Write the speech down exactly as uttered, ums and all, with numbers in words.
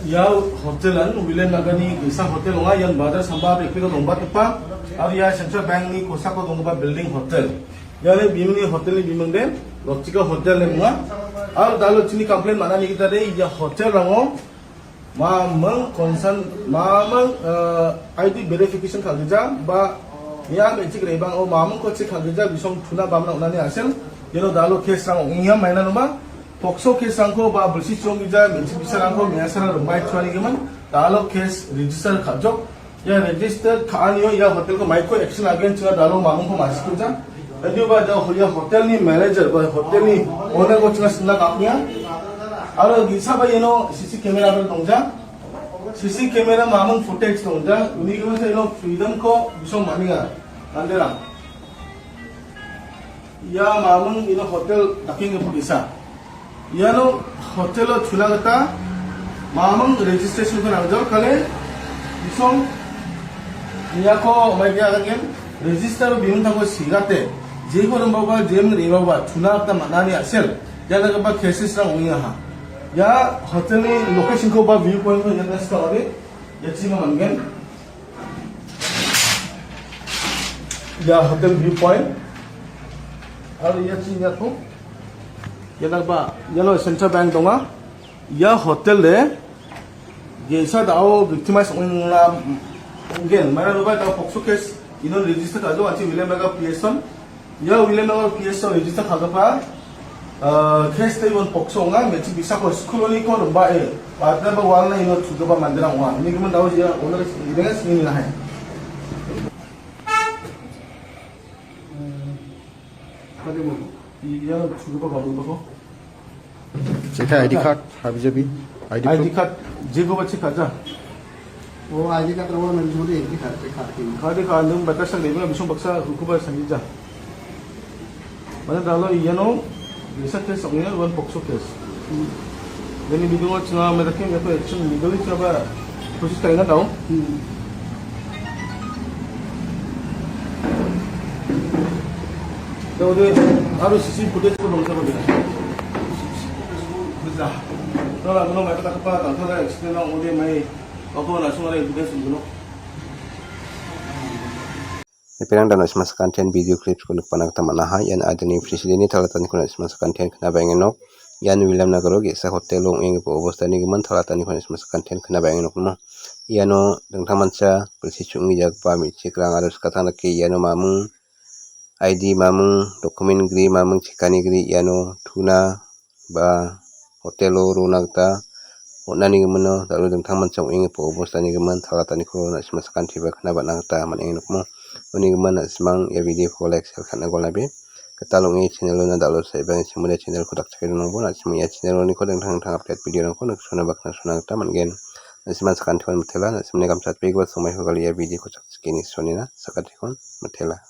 Ia hotelan Williamnagani ge·sa hotel ong·a. Ian Bazar Samba Backpack-o dongbatgipa aro ia Central Bank-ni kosako donggipa building hotel. Iani bimingni hotelni biming de Rochika Hotel ine ong·a. Aro da·alo chini complain man·ani gita de ia hotel-rango mamung concern, mamung, eh, I D verification ka·gija ba ia me·chik re·baango mamungko chek ka·gija bisong tuna bamna on·ani a·sel. Iano da·alo case-rang ong·enga, maina noma pokso case-rangko ba bilsi chonggija me·chik bi·sarangko me·asara rimbae choanigimin da·alo case register ka·jok. Ia register ka·anio ia hotel-ko maiko action agency-a da·alo mamungko ma·sikuja. Idioba da ia hotel-ni manager ba hotel-ni owner-ko chinga sina ka·enga. Aro ge·saba iano C C camera-ba dongja. C C camera mamung footage dongja. Uni gimin sa iano freedom-ko bisong man·enga. Manderang. Ia mamung iano hotel dakenggipa ge·sa. Iano hotel-o chuna gita mamung registration-ko nangjol kale bisong iako maike agangen register-o bimingtangko sigate jeko rimbaba, jeming re·baba chuna gita man·ani a·sel. Ia dakgipa cases-rang ong·engaha. Ia hotel-ni location-ko ba view point-ko ian sikao de. Ia chima man·gen. Ia hotel view point. Aro ia chini iako. Ia dakba, iano Central Bank donga. Ia hotel de ge·sa da·o victimize ong·na ong·gen. Maina roba da pokso case iano register ka·jok, anti Williamnaga P S on. Ia Williamnaga P S on register ka·gipa, ah, case de ian pokso ong·a, me·chik bi·sako school-oniko rimbae, baditaba walna iano chugipa manderang ong·a. Uni gimin da·o ia owner idenga sini nahai. Ia chugipa babu bako. Cheka I D card, habijabi. I D I D proof. Card, jekoba chek ka·ja. O, I D card rawang nang jodi I D card, card ki. Kade ka nang baksa nang rebna bisong baksa hukuba sanggija. Mana da·alo iano ge·sa case ong·enga, ian pokso case. Hmm. Iani bidingo chinga medakim iako action legally chaba process ka·enga da·o. Hmm. Ode aro C C footage-ko dongchakode. Bisa. Nora, nora, mai kata kapa, tangkara accident-o ode mai, ako na sungare evidence dongchakode. Ipenang da na·simang sakantian video clips-ko nikna gita man·aha. Ian adini president-ni talataniko na·simang sakantian knabaengenok. Ian Williamnagaro ge·sa hotel ong·enggipa obostani gimin talataniko na·simang sakantian knabaengenok. Iano dingtangmancha bilsi chonggijagipa me·chikrang aro skatang dake iano mamung I D, mamung document gri, mamung chekani gri iano tuna ba hotel-o rona gita on·ani gimino da·alo dingtangmancha ong·enggipa obostani gimin talataniko na·simang sakantiba kna ba·na gita man·enga nokmo. Uni gimin na·simang ia video-ko like, share ka·na golnabe. Gital ong·e channel-ona da·alo saibang chimode channel-ko dakchake donangbo na·simang ia channel-oniko dingtang dingtang update video-rangko niksona ba knasona gita man·gen. Na·simang sakantikon mitela, na·simangni gamchatbegipa somoiko galia video-ko chakchikeni sonina sakantikon mitela.